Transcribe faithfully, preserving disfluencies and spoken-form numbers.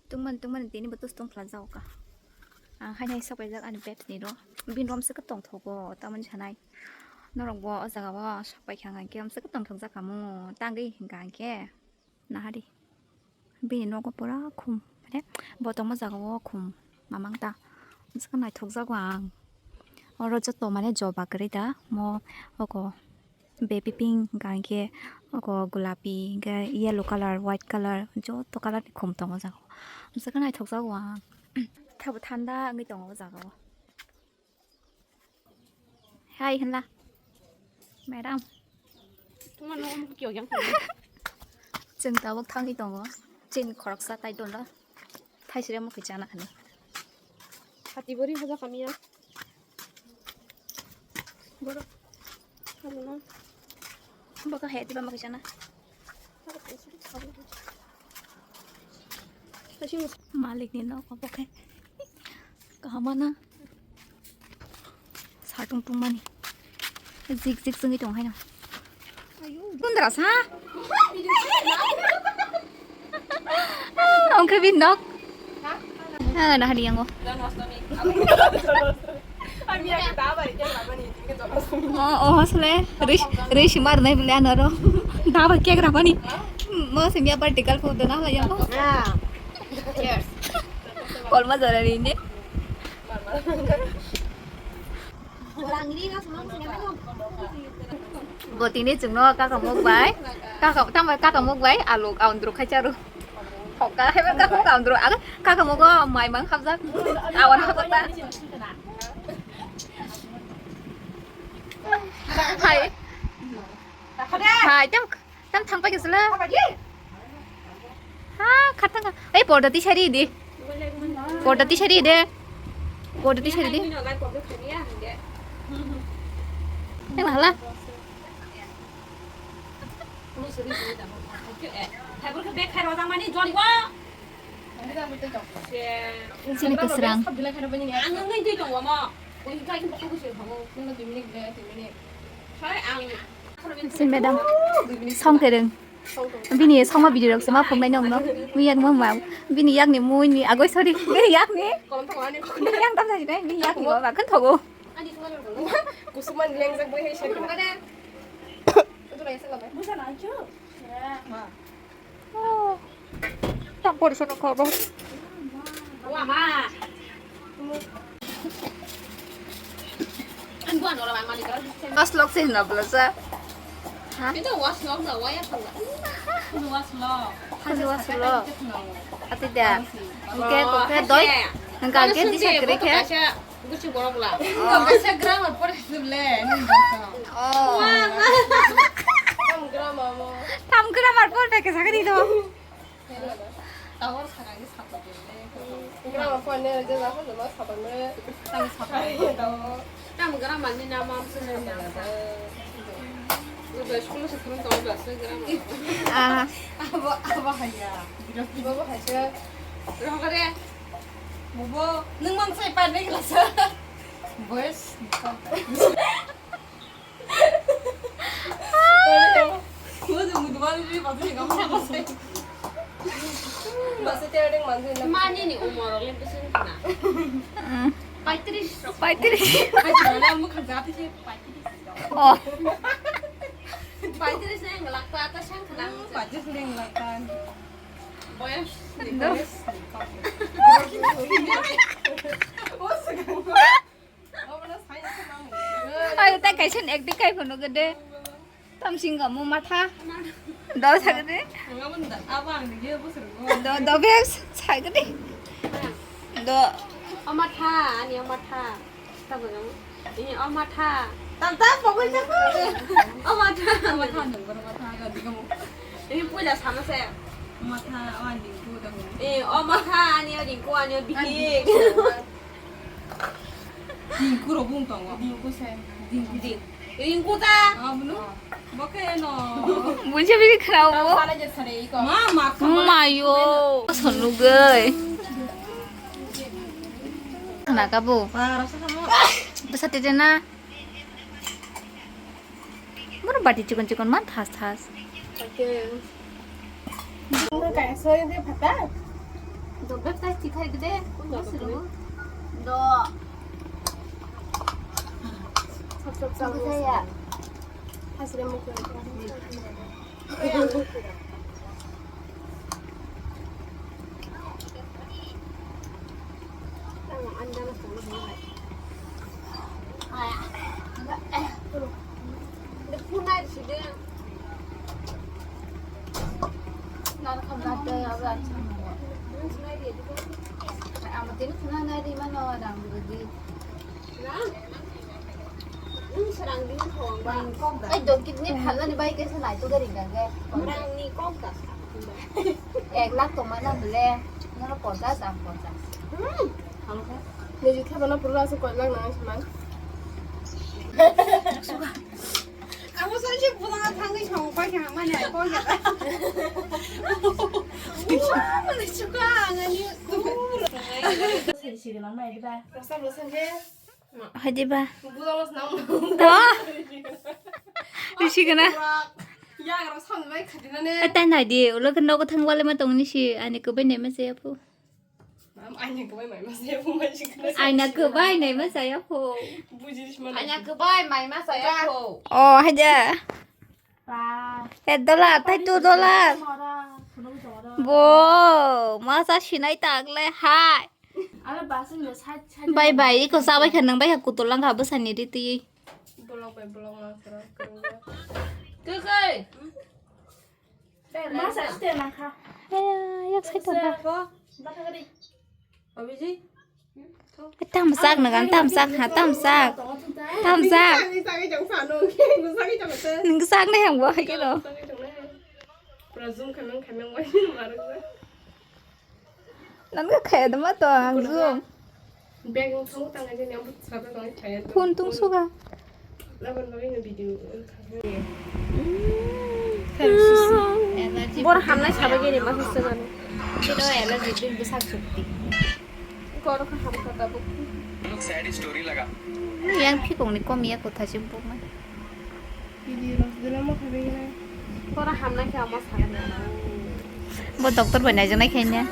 Tungmani tungmani tini bo tus tong khlajak kha. Ang haino sok paijak ani bed ni ro. Bini rom se tong thogo tamoni sanai. Norok bo o jaga o sok paikha hwnkhe rom se tong thokjak khamu tangwi hwnkha hwnkhe. Nahadi. Bini nogo pura khum. Mane bo tongma jaga o khum. Mamang ta. Bwswk naithok jago ang. Oro joto mane joba kwrwi da. Mo oko baby pink hwnkha hwnkhe oko gulapi hwnkhe yellow colour, white colour joto colour ni khum tongo o jaga o. Bwswk naithok jago ang. Thabo thanda wngwi tongo o jaga o. Hai hwnla. Madam. Tungma no omo kyo yang. Chwng tabuk thangwi tongo. Chini khoroksa tai dolo. Thaisiremo khe chana hwnwi. Hati bori haja kamiya. Boro. Halo na. Baka hai tiba makhe chana. Malik ni nok obo khe. Kaham na. Satung tungmani. Zik zik chwngwi tong haino. Tundra sa? Ongkhe bin nok. Ah, nah, di yango. Oh, oh, sele. Rish, rish mar nai bile anaro. Daba kek rabani. Mo se mia particle photo na la yango. Cheers. Kolma jora ri ne. Bo tini chwngno kakamuk bai, kaka, tamo kakamuk bai aluk aundru khai charo. Hoka hebe kakamuk aundru, aga kakamugo mai mang hapjak, awan hapjak ta. Hai. Hai, tam Tam thang pai kasla. Ha, khatang ka. Ei, porda ti sari de. Porda ti sari de. Porda ti sari de. Yang hala. Sini kasarang. Si madam, song kereng. Bini songma video rok se ma phungnai nong no. Bini yak ma ma. Bini yak ni mui ni agoi sorry. Bini yak ni. Bini yak tam sa jinai. Bini yak ni ba kan thogo. Kusuma ni yang jak bai hai sari. Oh. Tam por sono khobo. Waslok se hino bwlasa. Ha? Itu waslok da, waya pala. Itu waslok. Itu waslok. Ati da. Oke, oke, doi. Nang kage di sakre ke. Gusi borok la. Oh. Kaisa grammar pore sule. Oh. Tam grammar mo. Tam grammar pore ke sakri do. Tawar sakani sapa dele. Grammar pore ne je la ko ma sapa ne. Tam sapa. Tam grammar ni nama am sule. Udah school se kurun tawar bahasa grammar. Ah. Abo, abo haya. Abo haya. Rokare. Bobo, nung mang sai pa dei klasa. Boys. Bobo, nung dua ni ba dei kamu apa sai? Bahasa tiada yang mantu na. Mani ni umur orang itu sini na. Paitris. Paitris. Paitris. Kamu kerja apa sih? Paitris. Oh. Paitris yang ngelak pa atas yang kenal. Paitris yang ngelak pa. Boyos. Dos. Ayo, tak kaisa acting kai phano gede. Tam sing kamu matha. Do sa gede. Do, do bes sa gede. Do. O matha, ani o matha. Tabang. Ini o matha. Tam tam pokok jago. O matha. O matha nang bar matha ga diga mo. Ini puja sama saya. O matha o ani ku da mo. Eh, o matha ani o dingku ani o bihik. Dingku ro bung tongo. Dingku se. Dingku. Ding. Ringku ta. Abunu. Boke no. Bunse bigi khrawo. Sale je sare iko. Ma ma. Mayo. Sonugoi. Khna ka bo. Bwsa tete na. Boro bati chikon chikon man thas thas. Oke. Kaisa de phata. Bebsite tikhai gede, kun bosro. Do. Sab sab sab. Tikhai ya. Hasre mukhe. Ai, do kidney phalnani bai kesa nai to gari gage. Ek lakh tongma nang le, nono ponchas, ang ponchas. Niji thebana pura ase koi lakh nang samang. Amo sai se pura thangwi song pai kha mane ai koi ya. Mane chuka angani. Siri siri nang mai da. Rasa rasa ke. Hadi ba. Buda mas nang. To. Risi gana. Ya, rasa mai khadina ne. Atai nai di, ulo ke nogo thang wale ma tong ni si, ani ko bai nai ma se apu. Aina kwbai mai ma saya phu mai si khna. Aina kwbai nai ma saya phu. Buji ris ma. Aina kwbai mai ma saya phu. Oh, haja. Ba. Eh, dola, tai tu dola. Mara, khunu mara. Bo, ma sa sinai tak le hai. Ala basin lo side, side. Bye bye, iko sa bai kha nang bai ha kutul lang kha bwsani ri twi. Bolok bai bolok ma sara. Kwkai. Masa site nangkha. Aya, yak sai tongkha. Ko, bata gari. Abiji. Tam sak nagan, tam sak ha, tam sak. Tam sak. Ni sagi jong sano, ni sagi jong se. Nung sak ne yang bo hai keno. Sagi jong ne. Pura zoom khameng khameng wai maruk. Nang kaya dama to ang zoom. Bag wng thango tang khe nang bwskango tong khe. Phone tong suka. Aboni bagwi no video wng kha. Bor hamnai sabai gini ma hwswk ano. Chino allergy twi bwsak chukti. Koro kha ham kha tabuk. Look sad story laga. Yang phikong ni kom ya kotha se bukma. Video rok dina mo kha bini. Koro hamnai khe amo sabai. Bo doctor bai naijaknai khe ne.